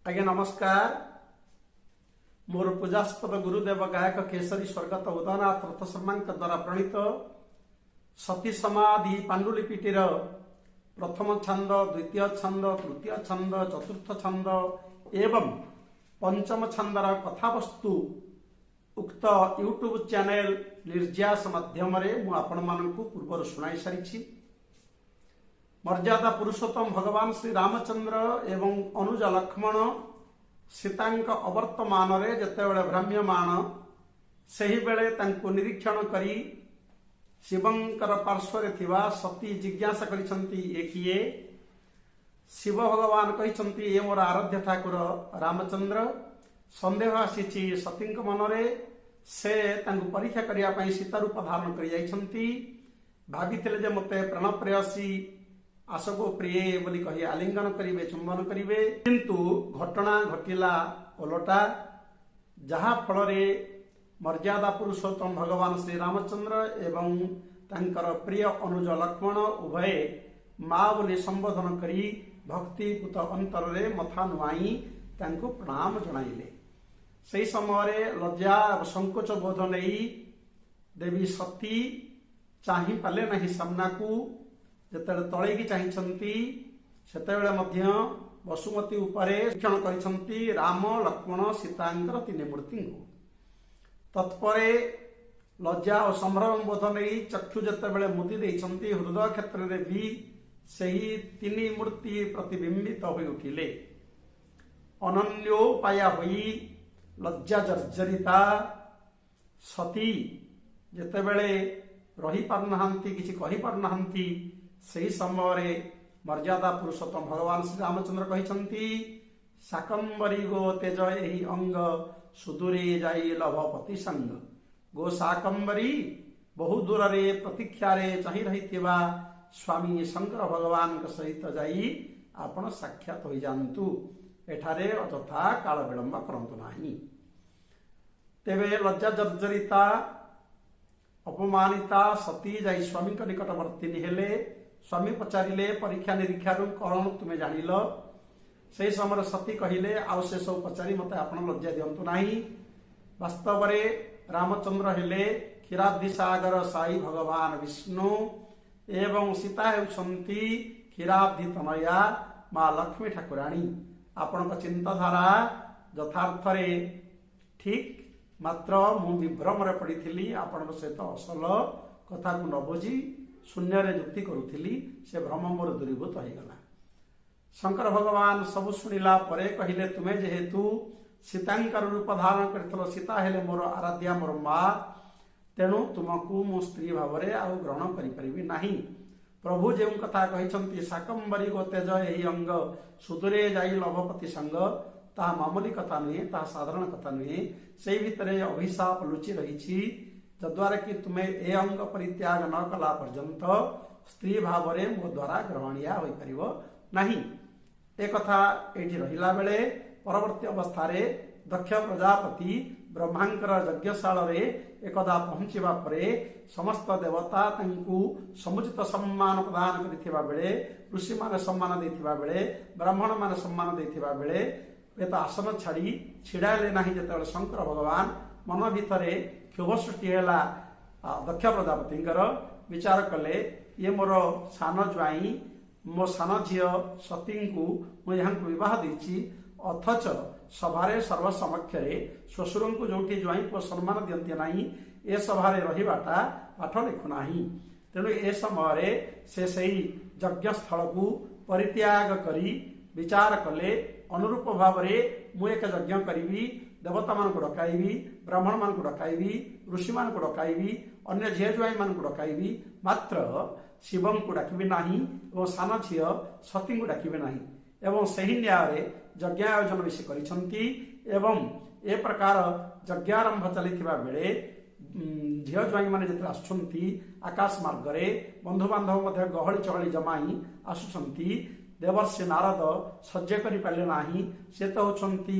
ଆଜ୍ଞା ନମସ୍କାର। ମୋର ପୂଜାସ୍ପଦ ଗୁରୁଦେବ ଗାୟକ କେଶରୀ ସ୍ୱର୍ଗତ ଉଦୟନାଥ ରଥ ଶର୍ମାଙ୍କ ଦ୍ୱାରା ପ୍ରଣୀତ ସତୀ ସମାଧି ପାଣ୍ଡୁଲିପିଟିର ପ୍ରଥମ ଛାନ୍ଦ, ଦ୍ୱିତୀୟ ଛାନ୍ଦ, ତୃତୀୟ ଛାନ୍ଦ, ଚତୁର୍ଥ ଛାନ୍ଦ ଏବଂ ପଞ୍ଚମ ଛାନ୍ଦର କଥାବସ୍ତୁ ଉକ୍ତ ୟୁଟ୍ୟୁବ ଚ୍ୟାନେଲ ନିର୍ଯାସ ମାଧ୍ୟମରେ ମୁଁ ଆପଣମାନଙ୍କୁ ପୂର୍ବରୁ ଶୁଣାଇ ସାରିଛି। ମର୍ଯ୍ୟାଦା ପୁରୁଷୋତ୍ତମ ଭଗବାନ ଶ୍ରୀ ରାମଚନ୍ଦ୍ର ଏବଂ ଅନୁଜ ଲକ୍ଷ୍ମଣ ସୀତାଙ୍କ ଅବର୍ତ୍ତମାନରେ ଯେତେବେଳେ ଭ୍ରାମ୍ୟମାଣ, ସେହିବେଳେ ତାଙ୍କୁ ନିରୀକ୍ଷଣ କରି ଶିବଙ୍କର ପାର୍ଶ୍ୱରେ ଥିବା ସତୀ ଜିଜ୍ଞାସା କରିଛନ୍ତି, ଏ କିଏ? ଶିବ ଭଗବାନ କହିଛନ୍ତି, ଏ ମୋର ଆରାଧ୍ୟ ଠାକୁର ରାମଚନ୍ଦ୍ର। ସନ୍ଦେହ ଆସିଛି ସତୀଙ୍କ ମନରେ। ସେ ତାଙ୍କୁ ପରୀକ୍ଷା କରିବା ପାଇଁ ସୀତା ରୂପ ଧାରଣ କରି ଯାଇଛନ୍ତି। ଭାବିଥିଲେ ଯେ ମୋତେ ପ୍ରାଣପ୍ରେୟସୀ ଆସଗୋ ପ୍ରିୟେ ବୋଲି କହି ଆଲିଙ୍ଗନ କରିବେ, ଚୁମ୍ବନ କରିବେ। କିନ୍ତୁ ଘଟଣା ଘଟିଲା ଓଲଟା, ଯାହା ଫଳରେ ମର୍ଯ୍ୟାଦା ପୁରୁଷୋତ୍ତମ ଭଗବାନ ଶ୍ରୀରାମଚନ୍ଦ୍ର ଏବଂ ତାଙ୍କର ପ୍ରିୟ ଅନୁଜ ଲକ୍ଷ୍ମଣ ଉଭୟେ ମା ବୋଲି ସମ୍ବୋଧନ କରି ଭକ୍ତିପୂତ ଅନ୍ତରରେ ମଥା ନୁଆଇଁ ତାଙ୍କୁ ପ୍ରଣାମ ଜଣାଇଲେ। ସେହି ସମୟରେ ଲଜ୍ଜା ସଙ୍କୋଚ ବୋଧ ନେଇ ଦେବୀ ସତୀ ଚାହିଁ ପାରିଲେ ନାହିଁ ସାମ୍ନାକୁ। ଯେତେବେଳେ ତଳେଇକି ଚାହିଁଛନ୍ତି, ସେତେବେଳେ ମଧ୍ୟ ବସୁମତୀ ଉପରେ ନିରୀକ୍ଷଣ କରିଛନ୍ତି ରାମ, ଲକ୍ଷ୍ମଣ, ସୀତାଙ୍କର ତିନି ମୂର୍ତ୍ତିଙ୍କୁ। ତତ୍ପରେ ଲଜ୍ଜା ଓ ସମ୍ଭ୍ରମ ବୋଧ ନେଇ ଚକ୍ଷୁ ଯେତେବେଳେ ମୁଦି ଦେଇଛନ୍ତି, ହୃଦୟ କ୍ଷେତ୍ରରେ ବି ସେହି ତିନି ମୂର୍ତ୍ତି ପ୍ରତିବିମ୍ବିତ ହୋଇ ଉଠିଲେ। ଅନନ୍ୟୋପାୟା ହୋଇ ଲଜ୍ଜା ଜର୍ଜରିତା ସତୀ ଯେତେବେଳେ ରହିପାରୁନାହାନ୍ତି, କିଛି କହିପାରୁନାହାନ୍ତି, ସେହି ସମୟରେ ମର୍ଯ୍ୟାଦା ପୁରୁଷୋତ୍ତମ ଭଗବାନ ଶ୍ରୀରାମଚନ୍ଦ୍ର କହିଛନ୍ତି, ଶାକମ୍ବରୀ ଗୋ ତେଜ ଏହି ଅଙ୍ଗ, ସୁଦୂରେ ଯାଇ ଲଭପତି ସଙ୍ଗ। ଗୋ ଶାକମ୍ବରୀ, ବହୁ ଦୂରରେ ପ୍ରତୀକ୍ଷାରେ ଚାହିଁ ରହିଥିବା ସ୍ୱାମୀ ଶଙ୍କର ଭଗବାନଙ୍କ ସହିତ ଯାଇ ଆପଣ ସାକ୍ଷାତ ହୋଇଯାଆନ୍ତୁ, ଏଠାରେ ଅଯଥା କାଳ ବିଳମ୍ବ କରନ୍ତୁ ନାହିଁ। ତେବେ ଲଜ୍ଜା ଜର୍ଜରିତା ଅପମାନିତା ସତୀ ଯାଇ ସ୍ୱାମୀଙ୍କ ନିକଟବର୍ତ୍ତିନୀ ହେଲେ। ସ୍ୱାମୀ ପଚାରିଲେ, ପରୀକ୍ଷା ନିରୀକ୍ଷାରୁ କଣ ତୁମେ ଜାଣିଲ? ସେହି ସମୟରେ ସତୀ କହିଲେ, ଆଉ ସେସବୁ ପଚାରି ମୋତେ ଆପଣ ଲଜ୍ଜା ଦିଅନ୍ତୁ ନାହିଁ। ବାସ୍ତବରେ ରାମଚନ୍ଦ୍ର ହେଲେ କ୍ଷୀରାବ୍ଧି ସାଗର ସାଇ ଭଗବାନ ବିଷ୍ଣୁ ଏବଂ ସୀତା ହେଉଛନ୍ତି କ୍ଷୀରାବ୍ଧି ତନୟା ମା ଲକ୍ଷ୍ମୀ ଠାକୁରାଣୀ। ଆପଣଙ୍କ ଚିନ୍ତାଧାରା ଯଥାର୍ଥରେ ଠିକ୍, ମାତ୍ର ମୁଁ ବିଭ୍ରମରେ ପଡ଼ିଥିଲି। ଆପଣଙ୍କ ସହିତ ଅସଲ କଥାକୁ ନ ବୁଝି ଶୂନ୍ୟରେ ଯୁକ୍ତି କରୁଥିଲି, ସେ ଭ୍ରମ ମୋର ଦୂରୀଭୂତ ହେଇଗଲା। ଶଙ୍କର ଭଗବାନ ସବୁ ଶୁଣିଲା ପରେ କହିଲେ, ତୁମେ ଯେହେତୁ ସୀତାଙ୍କର ରୂପ ଧାରଣ କରିଥିଲ, ସୀତା ହେଲେ ମୋର ଆରାଧ୍ୟା, ମୋର ମା, ତେଣୁ ତୁମକୁ ମୁଁ ସ୍ତ୍ରୀ ଭାବରେ ଆଉ ଗ୍ରହଣ କରିପାରିବି ନାହିଁ। ପ୍ରଭୁ ଯେଉଁ କଥା କହିଛନ୍ତି, ଶାକମ୍ବରୀ ଗୋ ତେଜ ଏହି ଅଙ୍ଗ, ସୁଦୂରେ ଯାଇ ଲଭପତି ସଙ୍ଗ, ତାହା ମାମୁଲି କଥା ନୁହେଁ, ତାହା ସାଧାରଣ କଥା ନୁହେଁ। ସେଇ ଭିତରେ ଅଭିଶାପ ଲୁଚି ରହିଛି, ଯଦ୍ୱାରା କି ତୁମେ ଏ ଅଙ୍ଗ ପରିତ୍ୟାଗ ନ କଲା ପର୍ଯ୍ୟନ୍ତ ସ୍ତ୍ରୀ ଭାବରେ ମୋ ଦ୍ୱାରା ଗ୍ରହଣୀୟା ହୋଇପାରିବ ନାହିଁ। ଏ କଥା ଏଇଠି ରହିଲା ବେଳେ ପରବର୍ତ୍ତୀ ଅବସ୍ଥାରେ ଦକ୍ଷ ପ୍ରଜାପତି ବ୍ରହ୍ମାଙ୍କର ଯଜ୍ଞଶାଳରେ ଏକଦା ପହଞ୍ଚିବା ପରେ ସମସ୍ତ ଦେବତା ତାଙ୍କୁ ସମୁଚିତ ସମ୍ମାନ ପ୍ରଦାନ କରିଥିବା ବେଳେ, ଋଷିମାନେ ସମ୍ମାନ ଦେଇଥିବା ବେଳେ, ବ୍ରାହ୍ମଣମାନେ ସମ୍ମାନ ଦେଇଥିବା ବେଳେ ହୁଏତ ଆସନ ଛାଡ଼ି ଛିଡ଼ା ହେଲେ ନାହିଁ। ଯେତେବେଳେ ଶଙ୍କର ଭଗବାନ, ମନ ଭିତରେ କ୍ଷୋଭ ସୃଷ୍ଟି ହେଲା ଦକ୍ଷ ପ୍ରଜାପତିଙ୍କର। ବିଚାର କଲେ, ଇଏ ମୋର ସାନ ଜ୍ୱାଇଁ, ମୋ ସାନ ଝିଅ ସତୀଙ୍କୁ ମୁଁ ଏହାଙ୍କୁ ବିବାହ ଦେଇଛି, ଅଥଚ ସଭାରେ ସର୍ବସମକ୍ଷରେ ଶ୍ୱଶୁରଙ୍କୁ ଯୋଉଠି ଜ୍ୱାଇଁ ପୁଅ ସମ୍ମାନ ଦିଅନ୍ତି ନାହିଁ, ଏ ସଭାରେ ରହିବାଟା ପାଠ ଲେଖୁନାହିଁ। ତେଣୁ ଏ ସମୟରେ ସେ ସେଇ ଯଜ୍ଞସ୍ଥଳକୁ ପରିତ୍ୟାଗ କରି ବିଚାର କଲେ, ଅନୁରୂପ ଭାବରେ ମୁଁ ଏକ ଯଜ୍ଞ କରିବି, ଦେବତାମାନଙ୍କୁ ଡକାଇବି, ବ୍ରାହ୍ମଣମାନଙ୍କୁ ଡକାଇବି, ଋଷିମାନଙ୍କୁ ଡକାଇବି, ଅନ୍ୟ ଝିଅ ଜ୍ୱାଇଁମାନଙ୍କୁ ଡକାଇବି, ମାତ୍ର ଶିବଙ୍କୁ ଡାକିବି ନାହିଁ ଏବଂ ସାନ ଝିଅ ସତୀଙ୍କୁ ଡାକିବି ନାହିଁ। ଏବଂ ସେହି ନ୍ୟାୟରେ ଯଜ୍ଞ ଆୟୋଜନ ବି ସେ କରିଛନ୍ତି। ଏବଂ ଏ ପ୍ରକାର ଯଜ୍ଞାରମ୍ଭ ଚାଲିଥିବା ବେଳେ ଝିଅ ଜ୍ୱାଇଁମାନେ ଯେତେବେଳେ ଆସୁଛନ୍ତି ଆକାଶ ମାର୍ଗରେ, ବନ୍ଧୁବାନ୍ଧବ ମଧ୍ୟ ଗହଳି ଚହଳି ଜମାଇ ଆସୁଛନ୍ତି, ଦେବର୍ଷି ନାରଦ ସହ୍ୟ କରିପାରିଲେ ନାହିଁ। ସେ ତ ହେଉଛନ୍ତି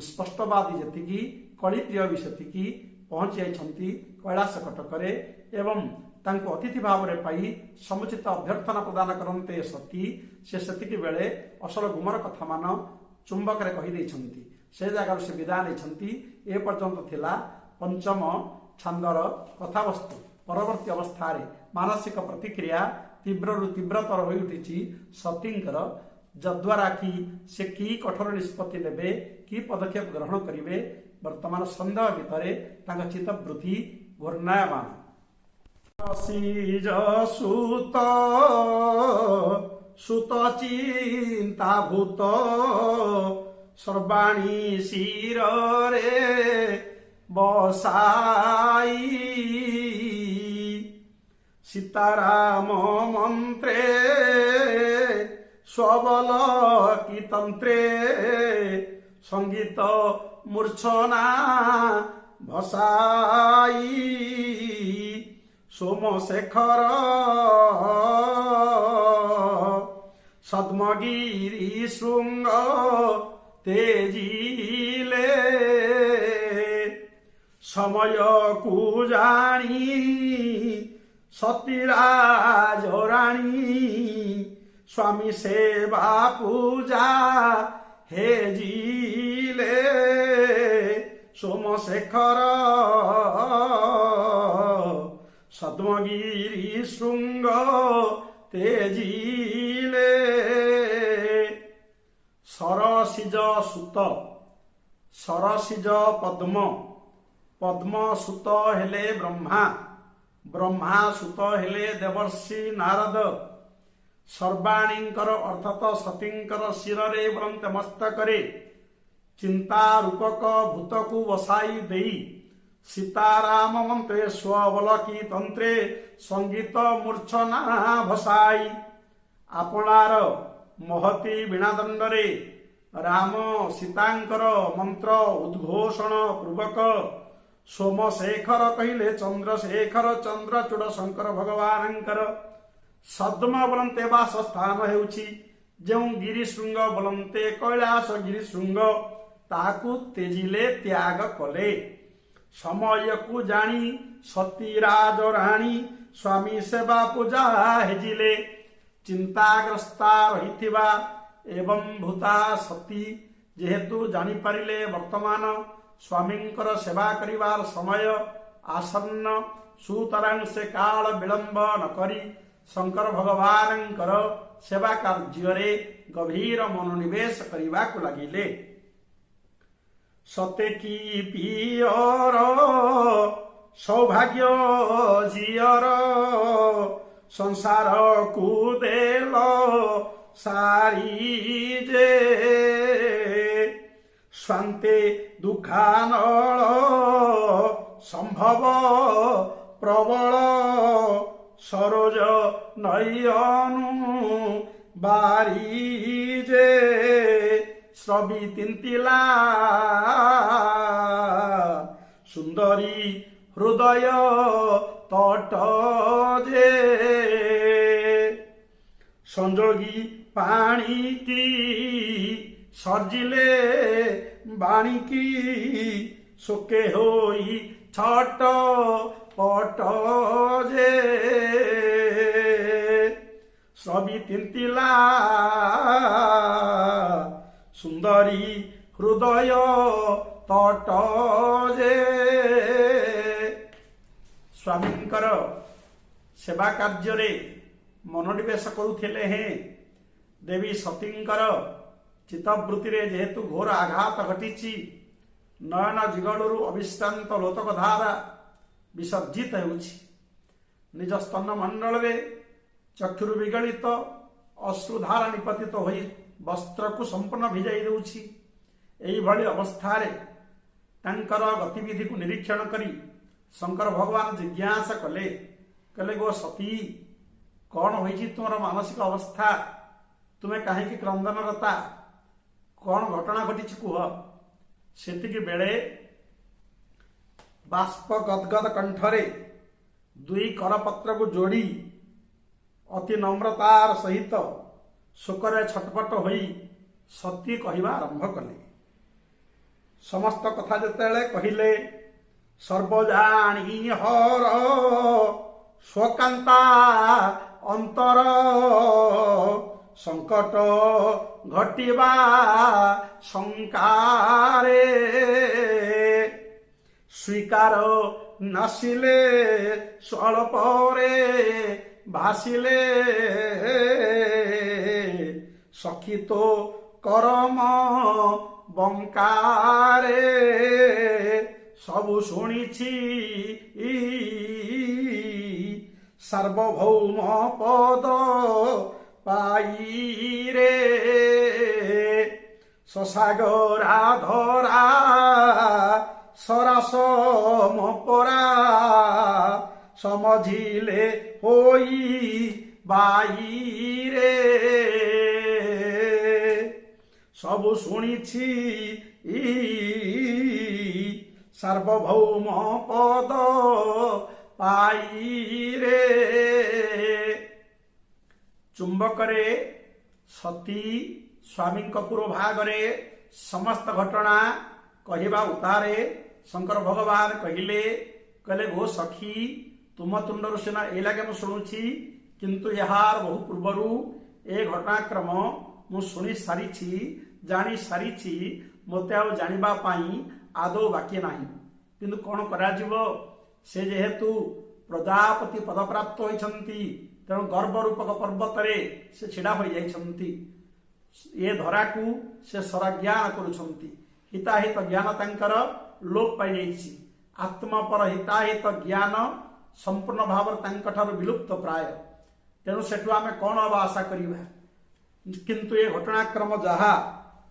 ସ୍ପଷ୍ଟବାଦୀ ଯେତିକି, କଳିପ୍ରିୟ ବି ସେତିକି। ପହଞ୍ଚି ଯାଇଛନ୍ତି କୈଳାସ କଟକରେ ଏବଂ ତାଙ୍କୁ ଅତିଥି ଭାବରେ ପାଇ ସମୁଚିତ ଅଭ୍ୟର୍ଥନା ପ୍ରଦାନ କରନ୍ତେ ସତୀ, ସେ ସେତିକି ବେଳେ ଅସଲ ଗୁମର କଥାମାନ ଚୁମ୍ବକରେ କହିଦେଇଛନ୍ତି। ସେ ଜାଗାରୁ ସେ ବିଦାୟ ନେଇଛନ୍ତି। ଏ ପର୍ଯ୍ୟନ୍ତ ଥିଲା ପଞ୍ଚମ ଛାନ୍ଦର କଥାବସ୍ତୁ। ପରବର୍ତ୍ତୀ ଅବସ୍ଥାରେ ମାନସିକ ପ୍ରତିକ୍ରିୟା ତୀବ୍ରରୁ ତୀବ୍ରତର ହୋଇ ଉଠିଛି ସତୀଙ୍କର, ଯଦ୍ୱାରା କି ସେ କି କଠୋର ନିଷ୍ପତ୍ତି ନେବେ, କି ପଦକ୍ଷେପ ଗ୍ରହଣ କରିବେ, ବର୍ତ୍ତମାନ ସନ୍ଦେହ ଭିତରେ ତାଙ୍କ ଚିତ୍ତବୃତ୍ତି ଘୂର୍ଣ୍ଣାୟମାନ। ସୁତ ସୁତ ଚିନ୍ତାଭୂତ ସର୍ବାଣୀ ଶିରରେ ବସାଇ, ସୀତାରାମ ମନ୍ତ୍ରେ ସ୍ୱବଲ କି ତନ୍ତ୍ରେ ସଙ୍ଗୀତ ମୂର୍ଚ୍ଛନା ଭସାଇ, ସୋମଶେଖର ସଦ୍ମଗିରି ଶୃଙ୍ଗ ତେଜିଲେ। ସମୟକୁ ଜାଣି ସତୀରାଜ ରାଣୀ ସ୍ୱାମୀ ସେବା ପୂଜା ହେଜିଲେ, ସୋମଶେଖର ସଦ୍ମଗିରି ଶୃଙ୍ଗ ତେଜିଲେ। ସରସିଜ ସୁତ ସରସିଜ ପଦ୍ମ, ପଦ୍ମ ସୁତ ହେଲେ ବ୍ରହ୍ମା, ବ୍ରହ୍ମା ସୁତ ହେଲେ ଦେବର୍ଷି ନାରଦ। ସର୍ବାଣୀଙ୍କର ଅର୍ଥାତ ସତୀଙ୍କର ଶିରରେ ବୋଲନ୍ତେ ମସ୍ତକରେ ଚିନ୍ତା ରୂପକ ଭୂତକୁ ବସାଇ ଦେଇ ସୀତାରାମ ମନ୍ତ୍ରେ ସ୍ୱବଲକି ତନ୍ତ୍ରେ ସଙ୍ଗୀତ ମୂର୍ଚ୍ଛନା ଭସାଇ, ଆପଣାର ମହତି ବୀଣାଦଣ୍ଡରେ ରାମ ସୀତାଙ୍କର ମନ୍ତ୍ର ଉଦ୍ଘୋଷଣ ପୂର୍ବକ ସୋମଶେଖର କହିଲେ ଚନ୍ଦ୍ରଶେଖର ଚନ୍ଦ୍ରଚୂଡ଼ ଶଙ୍କର ଭଗବାନଙ୍କର ସଦ୍ମ ବୋଲନ୍ତେ ବାସସ୍ଥାନ ହେଉଛି ଯେଉଁ ଗିରିଶୃଙ୍ଗ ବୋଲନ୍ତେ କୈଳାସ ଗିରିଶୃଙ୍ଗ, ତାହାକୁ ତେଜିଲେ, ତ୍ୟାଗ କଲେ। ସମୟକୁ ଜାଣି ସତୀରାଜ ରାଣୀ ସ୍ୱାମୀ ସେବା ପୂଜା ହେଜିଲେ। ଚିନ୍ତାଗ୍ରସ୍ତା ରହିଥିବା ଏବଂ ଭୂତା ସତୀ ଯେହେତୁ ଜାଣିପାରିଲେ ବର୍ତ୍ତମାନ ସ୍ୱାମୀଙ୍କର ସେବା କରିବାର ସମୟ ଆସନ୍ନ, ସୁତରାଂ ସେ କାଳ ବିଳମ୍ବ ନ କରି ଶଙ୍କର ଭଗବାନଙ୍କର ସେବା କାର୍ଯ୍ୟରେ ଗଭୀର ମନୋନିବେଶ କରିବାକୁ ଲାଗିଲେ। ସତେ କି ପିଅର ସୌଭାଗ୍ୟ ଝିଅର ସଂସାରକୁ ଦେଲ ସାରି ଯେ, ସ୍ୱାନ୍ତେ ଦୁଃଖାନଳ ସମ୍ଭବ ପ୍ରବଳ ସରୋଜ ନୟନୁ ବାରି ଯେ, ସ୍ରବି ତିନ୍ତିଲା ସୁନ୍ଦରୀ ହୃଦୟ ତଟ ଯେ, ସଂଯୋଗୀ ପାଣି କି ସର୍ଜିଲେ ବାଣିକି ଶୋକେ ହୋଇ ଛଟ ପଟ ଯେ, ସ୍ରବି ତିନ୍ତିଲା ସୁନ୍ଦରୀ ହୃଦୟ ତଟ ଯେ। ସ୍ୱାମୀଙ୍କର ସେବା କାର୍ଯ୍ୟରେ ମନୋନିବେଶ କରୁଥିଲେ ହେଁ ଦେବୀ ସତୀଙ୍କର ଚିତ୍ତବୃତ୍ତିରେ ଯେହେତୁ ଘୋର ଆଘାତ ଘଟିଛି, ନୟନ ଯୁଗଳରୁ ଅବିଶ୍ରାନ୍ତ ଲୋତକ ଧାରା ବିସର୍ଜିତ ହେଉଛି। ନିଜ ସ୍ତନ ମଣ୍ଡଳରେ ଚକ୍ଷୁରୁ ବିଗଳିତ ଅଶ୍ରୁଧାରା ନିପତିତ ହୋଇ ବସ୍ତ୍ରକୁ ସମ୍ପୂର୍ଣ୍ଣ ଭିଜାଇ ଦେଉଛି। ଏଇଭଳି ଅବସ୍ଥାରେ ତାଙ୍କର ଗତିବିଧିକୁ ନିରୀକ୍ଷଣ କରି ଶଙ୍କର ଭଗବାନ ଜିଜ୍ଞାସା କଲେ, କହିଲେ ଗୋ ସତୀ, କଣ ହୋଇଛି ତୁମର ମାନସିକ ଅବସ୍ଥା? ତୁମେ କାହିଁକି କ୍ରନ୍ଦନରତା? କଣ ଘଟଣା ଘଟିଛି କୁହ। ସେତିକି ବେଳେ ବାଷ୍ପ ଗଦଗଦ କଣ୍ଠରେ ଦୁଇ କରପତ୍ରକୁ ଯୋଡ଼ି ଅତି ନମ୍ରତାର ସହିତ ଶୋକରେ ଛଟପଟ ହୋଇ ସତୀ କହିବା ଆରମ୍ଭ କଲେ। ସମସ୍ତ କଥା ଯେତେବେଳେ କହିଲେ, ସର୍ବଜାଣି ହର ସ୍ୱକାନ୍ତା ଅନ୍ତର ସଙ୍କଟ ଘଟିବା ଶଙ୍କାରେ। ସ୍ୱୀକାର ନାସିଲେ ସ୍ୱଳ୍ପରେ ଭାସିଲେ, ସଖୀ ତୋ କରମ ବଙ୍କାରେ। ସବୁ ଶୁଣିଛି ସାର୍ବଭୌମ ପଦ ପାଇରେ, ଶଶାଗରା ଧରା ସରାସ ପରା ସମଝିଲେ ହୋଇ ବାଇରେ। ସବୁ ଶୁଣିଛି ସାର୍ବଭୌମ ପଦ ପାଇରେ। ଚୁମ୍ବକରେ ସତୀ ସ୍ୱାମୀଙ୍କ ପୂର୍ବ ଭାଗରେ ସମସ୍ତ ଘଟଣା କହିବା ଉତ୍ତାରେ ଶଙ୍କର ଭଗବାନ କହିଲେ, କହିଲେ ଗୋ ସଖୀ, ତୁମ ତୁଣ୍ଡରୁ ସିନା ଏଇ ଲାଗେ ମୁଁ ଶୁଣୁଛି, କିନ୍ତୁ ଏହାର ବହୁ ପୂର୍ବରୁ ଏ ଘଟଣାକ୍ରମ ମୁଁ ଶୁଣି ସାରିଛି, ଜାଣି ସାରିଛି, ମୋତେ ଆଉ ଜାଣିବା ପାଇଁ ଆଦୌ ବାକି ନାହିଁ। କିନ୍ତୁ କ'ଣ କରାଯିବ, ସେ ଯେହେତୁ ପ୍ରଜାପତି ପଦପ୍ରାପ୍ତ ହୋଇଛନ୍ତି, ତେଣୁ ଗର୍ବ ରୂପକ ପର୍ବତରେ ସେ ଛିଡ଼ା ହୋଇଯାଇଛନ୍ତି। ଏ ଧରାକୁ ସେ ସରାଜ୍ଞାନ କରୁଛନ୍ତି। ହିତାହିତ ଜ୍ଞାନ ତାଙ୍କର ଲୋପ ପାଇଯାଇଛି। ଆତ୍ମପର ହିତାହିତ ଜ୍ଞାନ ସମ୍ପୂର୍ଣ୍ଣ ଭାବରେ ତାଙ୍କଠାରୁ ବିଲୁପ୍ତ ପ୍ରାୟ। ତେଣୁ ସେଠୁ ଆମେ କ'ଣ ଅବା ଆଶା କରିବା? କିନ୍ତୁ ଏ ଘଟଣାକ୍ରମ ଯାହା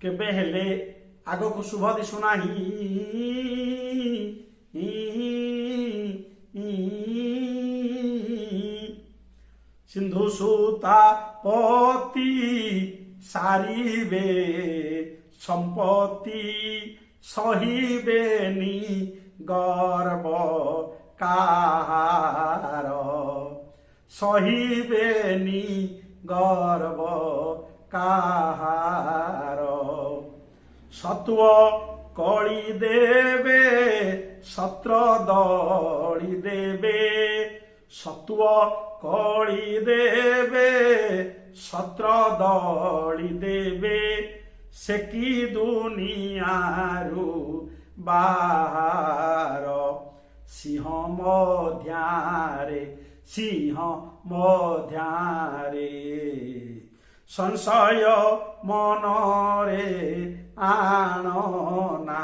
କେବେ ହେଲେ ଆଗକୁ ଶୁଭ ଦିଶୁନାହିଁ। ସିନ୍ଧୁ ସୁତା ପତି ସାରିବେ ସମ୍ପତ୍ତି, ସହିବେନି ଗର୍ବ କାହାର, ସହିବେନି ଗର୍ବ କାହାର। ସତ୍ୱ କଳି ଦେବେ ସତ୍ର ଦଳି ଦେବେ, ସତ୍ୱ କଳି ଦେବେ ସତ୍ର ଦଳି ଦେବେ, ସେ କି ଦୁନିଆରୁ ବାହାର। ସିଂହ ମଧ୍ୟରେ ସିଂହ ମଧ୍ୟରେ ସଂଶୟ ମନରେ ଆଣନା,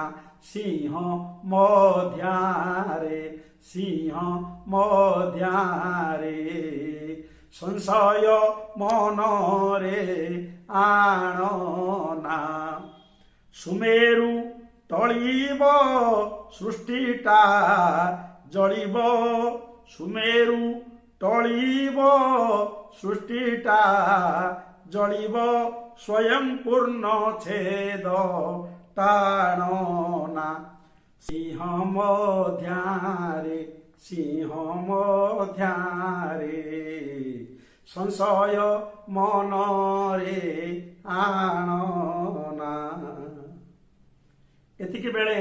ସିଂହ ମଧ୍ୟରେ ସିଂହ ମଧ୍ୟରେ ସଂଶୟ ମନରେ ଆଣନା। ସୁମେରୁ ଟଳିବ ସୃଷ୍ଟିଟା ଜଳିବ, ସୁମେରୁ ଟଳିବ ସୃଷ୍ଟିଟା ଜଳିବ, ସ୍ୱୟଂ ପୂର୍ଣ୍ଣ ଛେଦ ଟାଣନା। ସିଂହ ମଧ୍ୟରେ ସିଂହ ମଧ୍ୟରେ ସଂଶୟ ମନରେ ଆଣନା। ଏତିକି ବେଳେ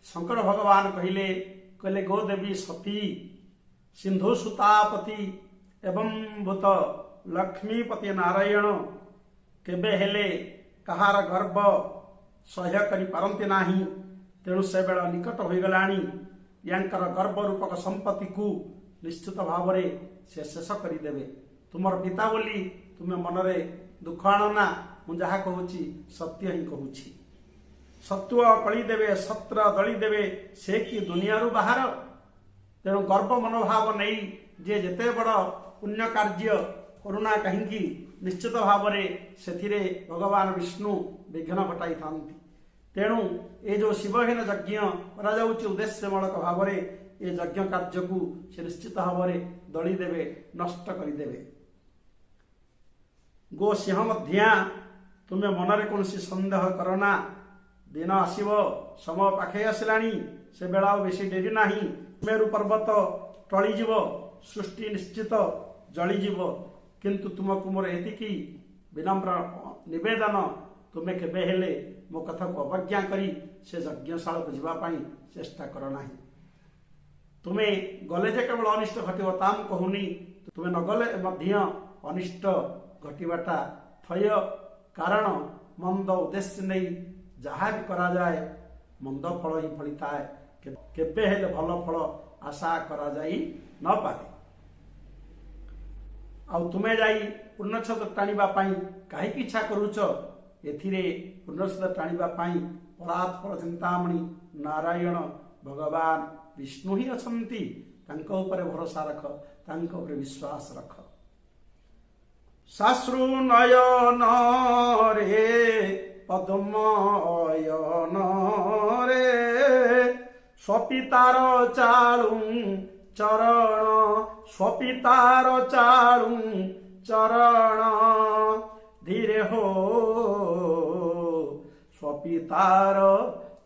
ଶଙ୍କର ଭଗବାନ କହିଲେ, କହିଲେ ଗୋ ଦେବୀ ସତୀ, ସିନ୍ଧୁ ସୁତାପତି ଏବଂ ଭୂତ ଲକ୍ଷ୍ମୀପତି ନାରାୟଣ କେବେ ହେଲେ କାହାର ଗର୍ବ ସହ୍ୟ କରିପାରନ୍ତି ନାହିଁ। ତେଣୁ ସେ ବେଳ ନିକଟ ହୋଇଗଲାଣି, ୟାଙ୍କର ଗର୍ବ ରୂପକ ସମ୍ପତ୍ତିକୁ ନିଶ୍ଚିତ ଭାବରେ ସେ ଶେଷ କରିଦେବେ। ତୁମର ପିତା ବୋଲି ତୁମେ ମନରେ ଦୁଃଖ ଆଣନା, ମୁଁ ଯାହା କହୁଛି ସତ୍ୟ ହିଁ କହୁଛି। ସତ୍ୱ କଳିଦେବେ ସତ୍ର ଦଳିଦେବେ, ସେ କି ଦୁନିଆରୁ ବାହାର? ତେଣୁ ଗର୍ବ ମନୋଭାବ ନେଇ ଯିଏ ଯେତେ ବଡ଼ ପୁଣ୍ୟ କାର୍ଯ୍ୟ କରୁନା କାହିଁକି, ନିଶ୍ଚିତ ଭାବରେ ସେଥିରେ ଭଗବାନ ବିଷ୍ଣୁ ବିଘ୍ନ ଘଟାଇଥାନ୍ତି। ତେଣୁ ଏ ଯେଉଁ ଶିବହୀନ ଯଜ୍ଞ କରାଯାଉଛି ଉଦ୍ଦେଶ୍ୟମୂଳକ ଭାବରେ, ଏ ଯଜ୍ଞ କାର୍ଯ୍ୟକୁ ସେ ନିଶ୍ଚିତ ଭାବରେ ଦଳିଦେବେ, ନଷ୍ଟ କରିଦେବେ। ଗୋ ସିଂହ ମଧ୍ୟା, ତୁମେ ମନରେ କୌଣସି ସନ୍ଦେହ କରନା। ଦିନ ଆସିବ, ସମୟ ପାଖେଇ ଆସିଲାଣି, ସେ ବେଳ ଆଉ ବେଶୀ ଡେରି ନାହିଁ। ମେରୁ ପର୍ବତ ଟଳିଯିବ, ସୃଷ୍ଟି ନିଶ୍ଚିତ ଜଳିଯିବ। କିନ୍ତୁ ତୁମକୁ ମୋର ଏତିକି ବିନମ୍ର ନିବେଦନ, ତୁମେ କେବେ ହେଲେ ମୋ କଥାକୁ ଅବଜ୍ଞା କରି ସେ ଯଜ୍ଞଶାଳାକୁ ଯିବା ପାଇଁ ଚେଷ୍ଟା କର ନାହିଁ। ତୁମେ ଗଲେ ଯେ କେବଳ ଅନିଷ୍ଟ ଘଟିବ ତା ମୁଁ କହୁନି, ତୁମେ ନଗଲେ ମଧ୍ୟ ଅନିଷ୍ଟ ଘଟିବାଟା ଥୟ। ଥୟ, କାରଣ ମନ୍ଦ ଉଦ୍ଦେଶ୍ୟ ନେଇ ଯାହା ବି କରାଯାଏ ମନ୍ଦ ଫଳ ହିଁ ଫଳିଥାଏ, କେବେ ହେଲେ ଭଲ ଫଳ ଆଶା କରାଯାଇ ନପାରେ। ଆଉ ତୁମେ ଯାଇ ପୂର୍ଣ୍ଣଚ୍ଛେଦ ଟାଣିବା ପାଇଁ କାହିଁକି ଇଚ୍ଛା କରୁଛ? ଏଥିରେ ପୂର୍ଣ୍ଣଚ୍ଛେଦ ଟାଣିବା ପାଇଁ ପରାତ୍ପର ଚିନ୍ତାମଣି ନାରାୟଣ ଭଗବାନ ବିଷ୍ଣୁ ହିଁ ଅଛନ୍ତି। ତାଙ୍କ ଉପରେ ଭରସା ରଖ, ତାଙ୍କ ଉପରେ ବିଶ୍ୱାସ ରଖ। ଶାଶ୍ରୁ ନୟନରେ ପଦ୍ମୟନରେ ସ୍ୱପିତାର ଚାଳୁ ଚରଣ, ସ୍ୱପିତାର ଚାଳୁ ଚରଣ ଧୀରେ ହୋ, ସ୍ୱପିତାର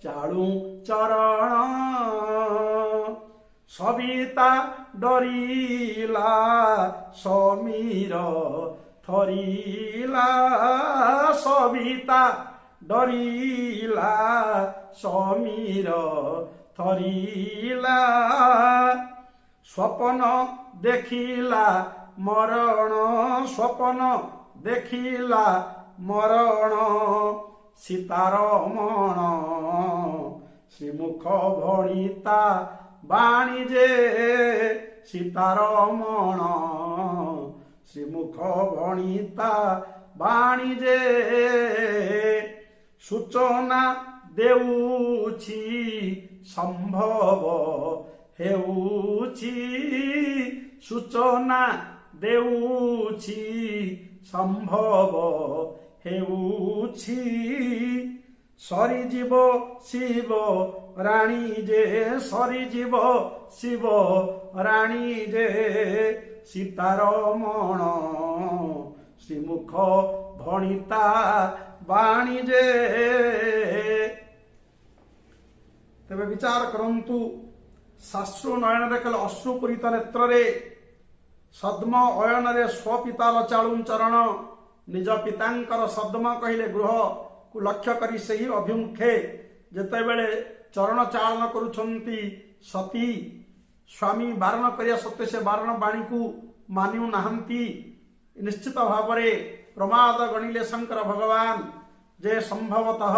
ଚାଳୁ ଚରଣ। ସବିତା ଡରିଲା ସମୀର ଥରିଲା, ସବିତା ଡରିଲା ସମୀର ଥରିଲା। ସ୍ୱପ୍ନ ଦେଖିଲା ମରଣ, ସ୍ୱପ୍ନ ଦେଖିଲା ମରଣ ସୀତାରମଣ। ଶ୍ରୀମୁଖ ଭଣିତା ବାଣୀ ଯେ ସୀତାରମଣ, ଶ୍ରୀମୁଖ ଭଣିତା ବାଣୀ ଯେ। ସୂଚନା ଦେଉଛି ସମ୍ଭବ ହେଉଛି, ସୂଚନା ଦେଉଛି ସମ୍ଭବ ହେଉଛି। ସରିଯିବ ଶିବ ରାଣୀ ଯେ, ସରିଯିବ ଶିବ ରାଣୀ ଯେ ସୀତାରମଣ। ଶ୍ରୀମୁଖ ଭଣିତା ବାଣୀ ଯେ। ତେବେ ବିଚାର କରନ୍ତୁ, ଶାଶ୍ରୁ ନୟନରେ କଲେ ଅଶ୍ରୁପୂରିତ ନେତ୍ରରେ, ସଦ୍ମ ଅୟନରେ ସ୍ୱପିତାର ଚାଳୁ ଚରଣ, ନିଜ ପିତାଙ୍କର ସଦ୍ମ କହିଲେ ଗୃହକୁ ଲକ୍ଷ୍ୟ କରି ସେହି ଅଭିମୁଖେ ଯେତେବେଳେ ଚରଣ ଚାଳନ କରୁଛନ୍ତି ସତୀ, ସ୍ୱାମୀ ବାରଣ କରିବା ସତ୍ତ୍ୱେ ସେ ବାରଣ ବାଣୀକୁ ମାନିଉନାହାନ୍ତି। ନିଶ୍ଚିତ ଭାବରେ ପ୍ରମାଦ ଗଣିଲେ ଶଙ୍କର ଭଗବାନ ଯେ ସମ୍ଭବତଃ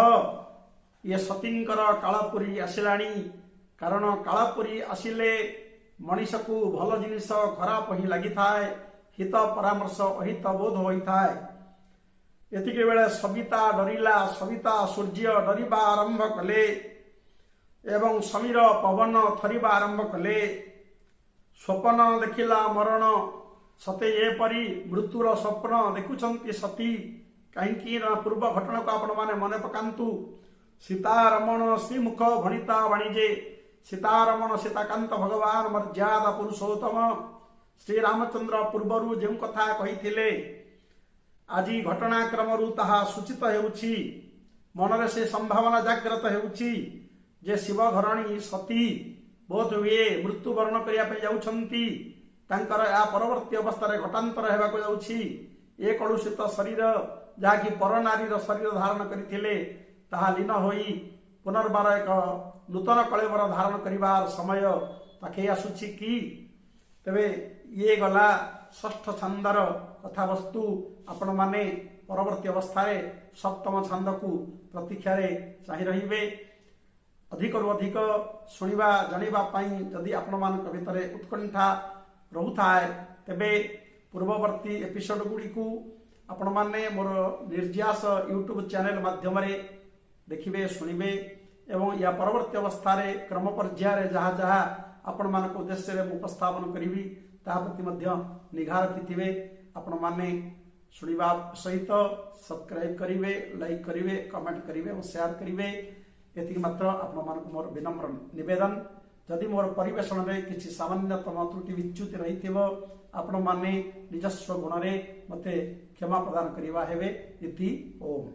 ଇଏ ସତୀଙ୍କର କାଳପୁରୀ ଆସିଲାଣି। କାରଣ କାଳପୁରୀ ଆସିଲେ ମଣିଷକୁ ଭଲ ଜିନିଷ ଖରାପ ହିଁ ଲାଗିଥାଏ, ହିତ ପରାମର୍ଶ ଅହିତ ବୋଧ ହୋଇଥାଏ। ଏତିକି ବେଳେ ସବିତା ଡରିଲା, ସବିତା ସୂର୍ଯ୍ୟ ଡରିବା ଆରମ୍ଭ କଲେ ଏବଂ ସମୀର ପବନ ଥରିବା ଆରମ୍ଭ କଲେ। ସ୍ୱପ୍ନ ଦେଖିଲା ମରଣ, ସତେ ଏପରି ମୃତ୍ୟୁର ସ୍ୱପ୍ନ ଦେଖୁଛନ୍ତି ସତୀ। କାହିଁକି ନା ପୂର୍ବ ଘଟଣାକୁ ଆପଣମାନେ ମନେ ପକାନ୍ତୁ। ସୀତାରମଣ ଶ୍ରୀମୁଖ ଭଣିତା ବାଣିଜେ, ସୀତାରମଣ ସୀତାକାନ୍ତ ଭଗବାନ ମର୍ଯ୍ୟାଦା ପୁରୁଷୋତ୍ତମ ଶ୍ରୀରାମଚନ୍ଦ୍ର ପୂର୍ବରୁ ଯେଉଁ କଥା କହିଥିଲେ, ଆଜି ଘଟଣାକ୍ରମରୁ ତାହା ସୂଚିତ ହେଉଛି। ମନରେ ସେ ସମ୍ଭାବନା ଜାଗ୍ରତ ହେଉଛି ଯେ ଶିବଘରଣୀ ସତୀ ବୋଧ ହୁଏ ମୃତ୍ୟୁବରଣ କରିବା ପାଇଁ ଯାଉଛନ୍ତି। ତାଙ୍କର ଏହା ପରବର୍ତ୍ତୀ ଅବସ୍ଥାରେ ଘଟାନ୍ତର ହେବାକୁ ଯାଉଛି। ଏ କଳୁଷିତ ଶରୀର ଯାହାକି ପରନାରୀର ଶରୀର ଧାରଣ କରିଥିଲେ, ତାହା ଲୀନ ହୋଇ ପୁନର୍ବାର ଏକ ନୂତନ କଳେବର ଧାରଣ କରିବାର ସମୟ ପାଖେଇ ଆସୁଛି କି? ତେବେ ଇଏ ଗଲା ଷଷ୍ଠ ଛାନ୍ଦର କଥାବସ୍ତୁ। ଆପଣମାନେ ପରବର୍ତ୍ତୀ ଅବସ୍ଥାରେ ସପ୍ତମ ଛାନ୍ଦକୁ ପ୍ରତୀକ୍ଷାରେ ଚାହିଁ ରହିବେ। ଅଧିକରୁ ଅଧିକ ଶୁଣିବା ଜାଣିବା ପାଇଁ ଯଦି ଆପଣମାନଙ୍କ ଭିତରେ ଉତ୍କଣ୍ଠା ରହୁଥାଏ, ତେବେ ପୂର୍ବବର୍ତ୍ତୀ ଏପିସୋଡ ଗୁଡ଼ିକୁ ଆପଣମାନେ ମୋର ନିର୍ଯାସ ୟୁଟ୍ୟୁବ ଚ୍ୟାନେଲ ମାଧ୍ୟମରେ ଦେଖିବେ, ଶୁଣିବେ ଏବଂ ୟା ପରବର୍ତ୍ତୀ ଅବସ୍ଥାରେ କ୍ରମ ପର୍ଯ୍ୟାୟରେ ଯାହା ଯାହା ଆପଣମାନଙ୍କ ଉଦ୍ଦେଶ୍ୟରେ ମୁଁ ଉପସ୍ଥାପନ କରିବି ତାହା ପ୍ରତି ମଧ୍ୟ ନିଘା ରଖିଥିବେ। ଆପଣମାନେ ଶୁଣିବା ସହିତ ସବସ୍କ୍ରାଇବ କରିବେ, ଲାଇକ୍ କରିବେ, କମେଣ୍ଟ କରିବେ ଏବଂ ସେୟାର କରିବେ। ଏତିକି ମାତ୍ର ଆପଣମାନଙ୍କୁ ମୋର ବିନମ୍ର ନିବେଦନ। ଯଦି ମୋର ପରିବେଷଣରେ କିଛି ସାମାନ୍ୟତମ ତ୍ରୁଟି ବିଚ୍ୟୁତି ରହିଥିବ, ଆପଣମାନେ ନିଜସ୍ୱ ଗୁଣରେ ମୋତେ କ୍ଷମା ପ୍ରଦାନ କରିବା ହେବେ। ଇତି ଓମ୍।